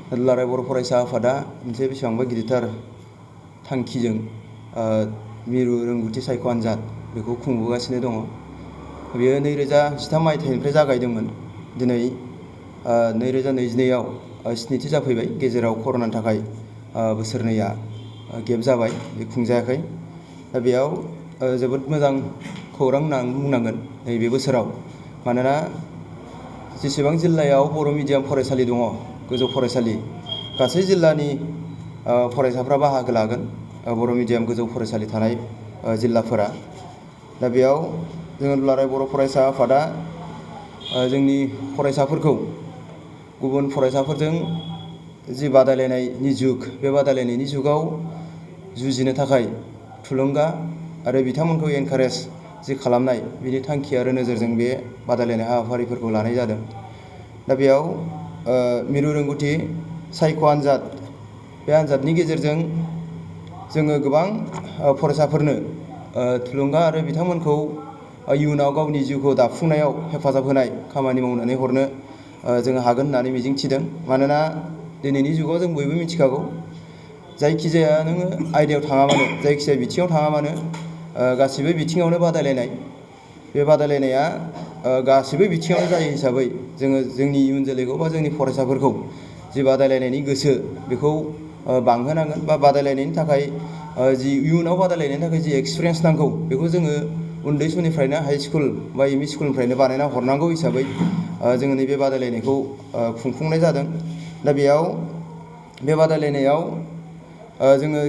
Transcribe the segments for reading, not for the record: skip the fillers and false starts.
दुलाराय बर' फरायसा आफादा मोनसे बेसेबांबा गिदिरथार थांखिजों मिरु रोंगौथि सायख' आनजाद बेखौ खुंबोगासिनो दङ। बेयो 2013 मायथाइनिफ्राय जागायदोंमोन। दिनै 2022आव स्निथि जाफैबाय। गेजेराव कर'नानि थाखाय बोसोरनैया गेप जाबाय, बे खुंजायाखै। दा बेयाव जोबोद मोजां खौरां होननानै बुंनांगोन नैबे बोसोराव, मानोना जेसेबां जिल्लायाव बर' मिडियाम फरायसालि दङ, गोजौ फरायसालि, गासै जिल्लानि फरायसाफ्रा बाहागो लागोन, बर' मिडियाम गोजौ फरायसालि थानाय जिल्लाफोरा। दा बेयाव जोङो दुलाराय बर' फरायसा आफादा जोंनि फरायसाफोरखौ गुबुन फरायसाफोरजों जि बादायलायनायनि जुग, बे बादायलायनायनि जुगाव जुजिनो थाखाय थुलुंगा आरो बिथांमोनखौ एनकारेज जि खालामनाय, बिनि थांखि आरो नोजोरजों बे बादायलायनाय हाबाफारिफोरखौ लानाय जादों। दा बेयाव मिरु रोंगौथि सायख' आनजाद, बे आनजादनि गेजेरजों जोङो गोबां फरायसाफोरनो थुलुंगा आरो बिथांमोनखौ इयुनाव गावनि जिउखौ दाफुंनायाव हेफाजाब होनाय खामानि मावनानै हरनो जोङो हागोन होननानै मिजिंथिदों। मानोना दिनैनि जुगाव जों बयबो मिथिखागौ, जायखिजाया नोङो आयदायाव थाङा मानो, जायखिजाया बिथिङाव थाङा मानो, गासिबो बिथिङावनो बादायलायनाय। बे बादायलायनाया गासिबो बिथिङावनो जायो हिसाबै जोङो जोंनि इयुन जोलैखौ बा जोंनि फरायसाफोरखौ जि बादायलायनायनि गोसो बेखौ बांहोनांगोन, बा बादायलायनायनि थाखाय जि इयुनाव बादायलायनायनि थाखाय जि एक्सपिरियेन्स नांगौ, बेखौ जोङो उन्दै समनिफ्रायनो हाइ स्कुल बा एम इ स्कुलनिफ्रायनो बानायना हरनांगौ हिसाबै जोङो नैबे बादायलायनायखौ खुंफुंनाय जादों। दा बेयाव बे बादायलायनायाव जोङो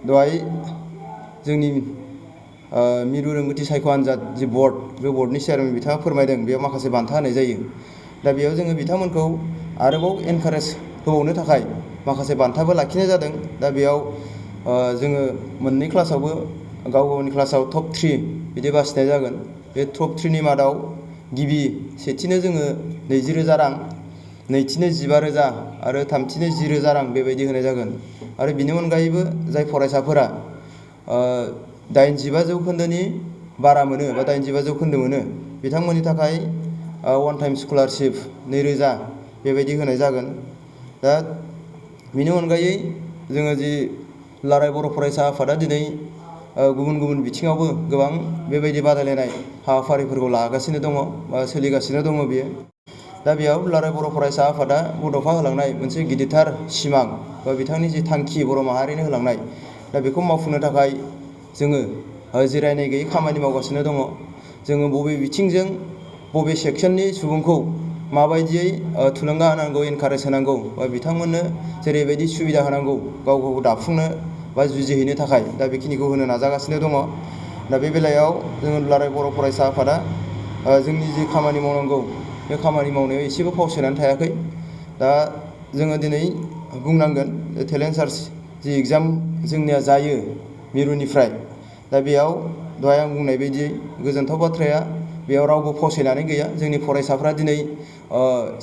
दहाय जोंनि मिरु रोंगौथि सायख' आनजाद जि बर्ड, बे बर्डनि चेयारमेन बिथाङा फोरमायदों, बेयाव माखासे बान्था होनाय जायो। दा बेयाव जोङो बिथांमोनखौ आरोबाव एनकारेज होबावनो थाखाय माखासे बान्थाबो लाखिनाय जादों। दा बेयाव जोङो मोननै क्लासावबो गाव गावनि क्लासाव टप 3 बिदि बासिनाय जागोन। बे टप 3नि मादाव सेथिनो जोङो 20,000 रां, नैथिनो 15,000 आरो थामथिनो 10,000 रां बेबायदि होनाय जागोन। आरो बिनि अनगायैबो जाय फरायसाफोरा 85 जौखोन्दोनि बारा मोनो बा 85 जौखोन्दो मोनो, बिथांमोननि थाखाय वान टाइम स्कलारशिप 2,000 बेबायदि होनाय जागोन। दा बिनि अनगायै जोङो जि दुलाराय बर' फरायसा आफादा दिनै गुबुन गुबुन बिथिङावबो गोबां बेबायदि बादायलायनाय हाबाफारिफोरखौ लागासिनो दङ बा सोलिगासिनो दङ बेयो। दा बेयाव दुलाराय बर' फरायसा आफादा बड'फा होलांनाय मोनसे गिदिरथार सिमां बा बिथांनि जि थांखि बर' माहारिनो होलांनाय, दा बेखौ मावफुंनो थाखाय जोङो जिरायनाय गैयै खामानि मावगासिनो दङ। जोङो बबे बिथिंजों बबे सेक्सननि सुबुंखौ माबायदियै थुलुंगा होनांगौ, एनकारेज होनांगौ, बा बिथांमोननो जेरैबायदि सुबिदा होनांगौ गाव गावखौ दाफुंनो बा जुजिहैनो थाखाय, दा बेखिनिखौ होनो नाजागासिनो दङ। दा बे बेलायाव जोङो दुलाराय बर' फरायसा आफादा जोंनि जि खामानि मावनांगौ, बे खामानि मावनायाव एसेबो फावसायनानै थायाखै। दा जोङो दिनै बुंनांगोन टेलेन्ट सार्च जि एग्जाम जोंनिया जायो मिरुनिफ्राय, दा बेयाव दहाय आं बुंनाय बायदियै गोजोनथाव बाथ्राया, बेयाव रावबो फावसायनानै गैया। जोंनि फरायसाफ्रा दिनै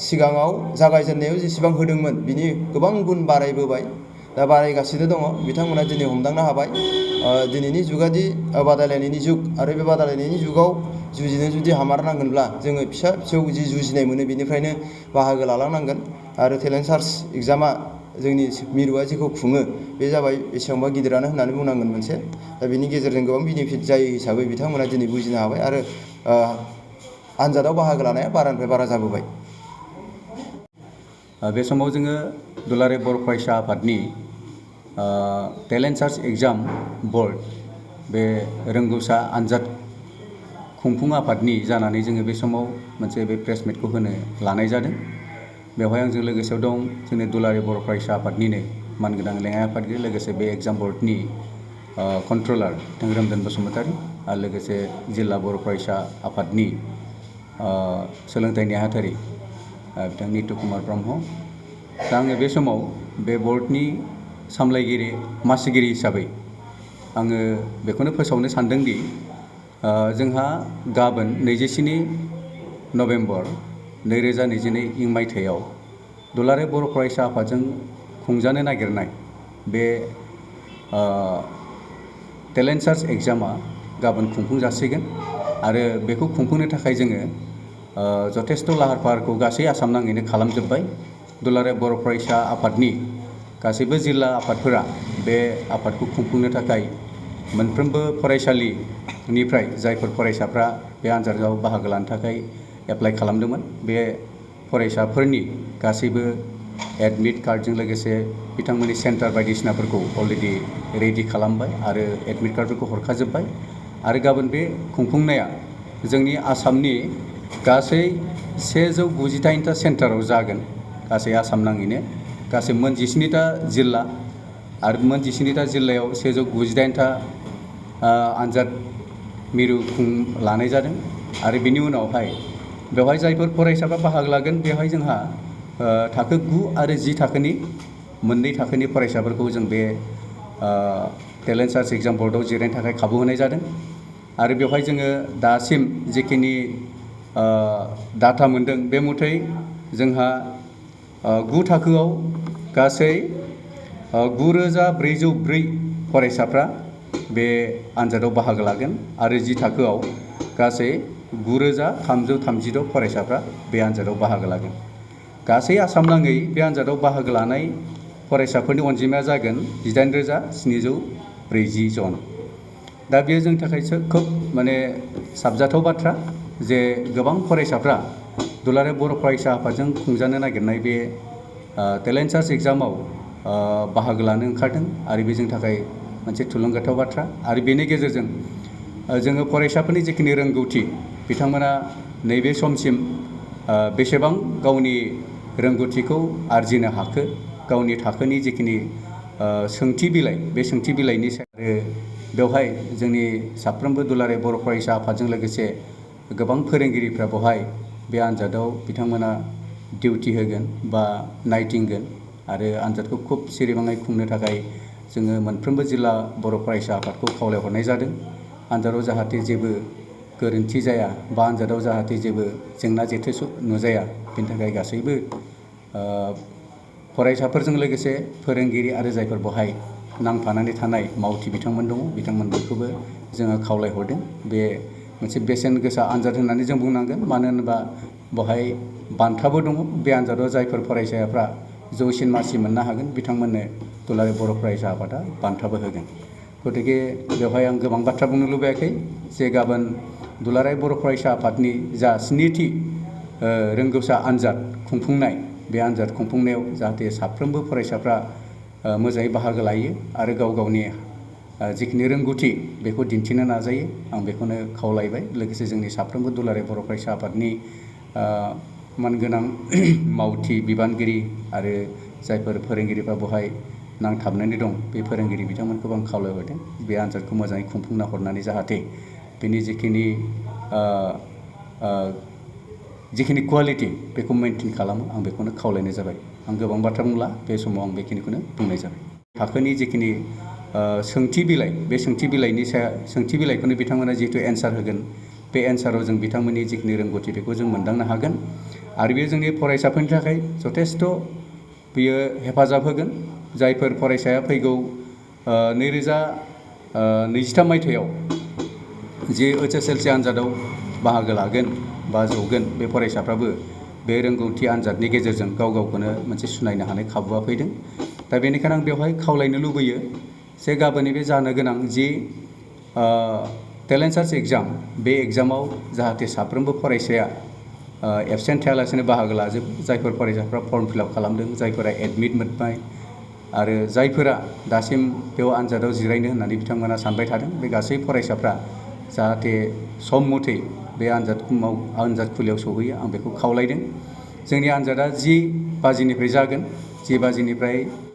सिगाङाव जागायजेननायाव जेसेबां होदोंमोन बिनि गोबां गुन बारायबोबाय, दा बारायगासिनो दङ। बिथांमोना दिनै हमदांनो हाबाय दिनैनि जुगादि बादायलायनायनि जुग, आरो बे बादायलायनायनि जुगाव जुदि हामारनांगोनब्ला जोङो फिसा फिसौ जि जुजिनाय मोनो बेनिफ्रायनो बाहागो लालांनांगोन। आरो टेलेन्ट सार्च एग्जामा जोंनि मिरुआ जेखौ खुङो, बे जाबाय बेसेबांबा गिदिरानो होननानै बुंनांगोन मोनसे। दा बिनि गेजेरजों गोबां बेनिफिट जायो हिसाबै बिथांमोना दिनै बुजिनो हाबाय, आरो आनजादाव बाहागो लानाया बारानिफ्राय बारा जाबोबाय। बे समाव जोङो दुलाराय बर' फरायसा आफादनि टेलेन्ट सार्च एग्जाम बर्ड, बे रोंगौसा आनजाद खुंफुं आफादनि जानानै जोङो बे समाव मोनसे बे प्रेस मिटखौ होनो लानाय जादों। बेवहाय आंजों लोगोसेयाव दं जोंनि दुलाराय बर' फरायसा आफादनिनो मानगोनां लेङाइ आफादगिरि, लोगोसे बे एग्जाम बर्डनि कन्ट्रलार रोमधन बसुमतारी, आरो लोगोसे जिल्ला बर' फरायसा आफादनि सोलोंथाइ नेहाथारि बिथां नितु कुमार ब्रह्म। दा आङो बे समाव बे बर्डनि सामलायगिरि मासिगिरि हिसाबै आङो बेखौनो फोसावनो सानदोंदि जोंहा गाबोन 27 नभेम्बर 2022 मायथाइयाव दुलाराय बर' फरायसा आफादजों खुंजानो नागिरनाय बे टेलेन्ट सार्च एग्जामा गाबोन खुंफुं जासिगोन। आरो बेखौ खुंफुंनो थाखाय जोङो जथेस्थ' लाहार फाहारखौ गासै आसाम नाङैनो खालामजोब्बाय। दुलाराय बर' फरायसा आफादनि गासैबो जिल्ला आफादफोरा बे आफादखौ खुंफुंनो थाखाय मोनफ्रोमबो फरायसालिनिफ्राय जायफोर फरायसाफ्रा बे आनजादाव बाहागो लानो थाखाय एप्लाइ खालामदोंमोन बे फरायसाफोरनि गासैबो एडमिट कार्डजों लोगोसे बिथांमोननि सेन्टार बायदिसिनाफोरखौ अलरेडि रेडि खालामबाय आरो एडमिट कार्डफोरखौ हरखाजोब्बाय आरो गाबोन बे खुंफुंनाया जोंनि आसामनि गासै 199टा सेन्टाराव जागोन गासै आसाम नाङैनो गासै मोन 17टा जिल्ला आरो मोन 17टा जिल्लायाव 198टा आनजाद मिरु लानाय जादों आरो बिनि उनावहाय बेवहाय जायफोर फरायसाफ्रा बाहागो लागोन बेवहाय जोंहा थाखो 9 आरो 10 थाखोनि मोननै थाखोनि फरायसाफोरखौ जों बे टेलेन्ट सार्च एग्जाम बर्डआव जिरायनो थाखाय खाबु होनाय जादों आरो बेवहाय जोङो दासिम जिखिनि डाटा मोनदों बे मथै जोंहा 9 थाखोआव गासै 9404 फरायसाफ्रा बे आनजादाव बाहागो लागोन आरो 10 थाखोआव गासै 9336 फरायसाफ्रा बे आनजादाव बाहागो लागोन गासै आसाम नाङै बे आनजादाव बाहागो लानाय फरायसाफोरनि अनजिमाया जागोन 18740 जन दा बेयो जोंनि थाखाय खोब माने साबजाथाव बाथ्रा जे गोबां फरायसाफ्रा दुलाराय बर' फरायसा आफादजों खुंजानो नागिरनाय बे टेलेन्ट सार्च एग्जामाव बाहागो लानो ओंखारदों आरो बे जोंनि थाखाय मोनसे थुलुंगाथाव बाथ्रा आरो बेनि गेजेरजों जोङो फरायसाफोरनि जिखिनि रोंगौथि बिथांमोना नैबे समसिम बेसेबां गावनि रोंगौथिखौ आरजिनो हाखो गावनि थाखोनि जिखिनि सोंथि बिलाइ बे सोंथि बिलाइनि आरो बेवहाय जोंनि साफ्रोमबो दुलाराय बर' फरायसा आफादजों लोगोसे गोबां फोरोंगिरिफ्रा बेवहाय बे आनजादाव बिथांमोना डिउटि होगोन बा नायथिंगोन आरो आनजादखौ खुब सिरिबाङै खुंनो थाखाय जोङो मोनफ्रोमबो जिल्ला बर' फरायसा आफादखौ खावलायहरनाय जादों आनजादाव जाहाथे जेबो गोरोन्थि जाया बा आनजादाव जाहाथे जेबो जेंना जेथो नुजाया बेनि थाखाय गासैबो फरायसाफोरजों लोगोसे फोरोंगिरि आरो जायफोर बेवहाय नांफानानै थानाय मावथि बिथांमोन दङ बिथांमोनखौबो जोङो खावलायहरदों बे मोनसे बेसेन गोसा आनजाद होननानै जों बुंनांगोन मानो होनोबा बेवहाय बान्थाबो दङ बे आनजादाव जायफोर फरायसाफ्रा जौसिन मासि मोननो हागोन बिथांमोननो दुलाराय बर' फरायसा आफादा बान्थाबो होगोन गतिके बेवहाय आं गोबां बाथ्रा बुंनो लुबैयाखै जे गाबोन दुलाराय बर' फरायसा आफादनि जा 9थि रोंगौसा आनजाद खुंफुंनाय बे आनजाद खुंफुंनायाव जाहाथे साफ्रोमबो फरायसाफ्रा मोजाङै बाहागो लायो आरो गाव गावनि जिखिनि रोंगौथि बेखौ दिन्थिनो नाजायो आं बेखौनो खावलायबाय लोगोसे जोंनि साफ्रोमबो दुलाराय बर' फरायसा आफादनि मानगोनां मावथि बिबानगिरि आरो जायफोर फोरोंगिरिफ्रा बेवहाय नांथाबनानै दं बे फोरोंगिरि बिथांमोनखौबो आं खावलायहरदों बे आनजादखौ मोजाङै खुंफुंना हरनानै जाहाथे बेनि जिखिनि कुवालिटि बेखौ मेनटेन खालामो आं बेखौनो खावलायनाय जाबाय आं गोबां बाथ्रा बुंला बे समाव आं बेखिनिखौनो बुंनाय जाबाय थाखोनि जिखिनि सोंथि बिलाइ बे सोंथि बिलाइखौनो बिथांमोना जिहेतु एन्सार होगोन बे एन्साराव जों बिथांमोननि जिखिनि रोंगौथि बेखौ जों मोनदांनो हागोन आरो बेयो जोंनि फरायसाफोरनि थाखाय जथेस्थ' बियो हेफाजाब होगोन जायफोर फरायसाया फैगौ 2023 मायथाइयाव जे HSLC आनजादाव बाहागो लागोन बा जौगोन बे फरायसाफ्राबो बे रोंगौथि आनजादनि गेजेरजों गाव गावखौनो मोनसे सुनायनो हानाय खाबुआ फैदों दा बेनिखायनो आं बेवहाय खावलायनो लुबैयो जे गाबोननि बे जानो गोनां जि टेलेन्ट सार्च एग्जाम बे एग्जामाव जाहाथे साफ्रोमबो फरायसाया एबसेन्ट थायालासेनो बाहागो लाजोबो जायफोर फरायसाफ्रा फर्म फिलआप खालामदों जायफोरा एडमिट मोनबाय आरो जायफोरा दासिम बेयाव आनजादाव जिरायनो होननानै बिथांमोना सानबाय थादों बे गासै फरायसाफ्रा जाहाथे सम मथै बे आनजादखुलियाव सहैयो आं बेखौ खावलायदों जोंनि आनजादा 10 बाजिनिफ्राय जागोन 10 बाजिनिफ्राय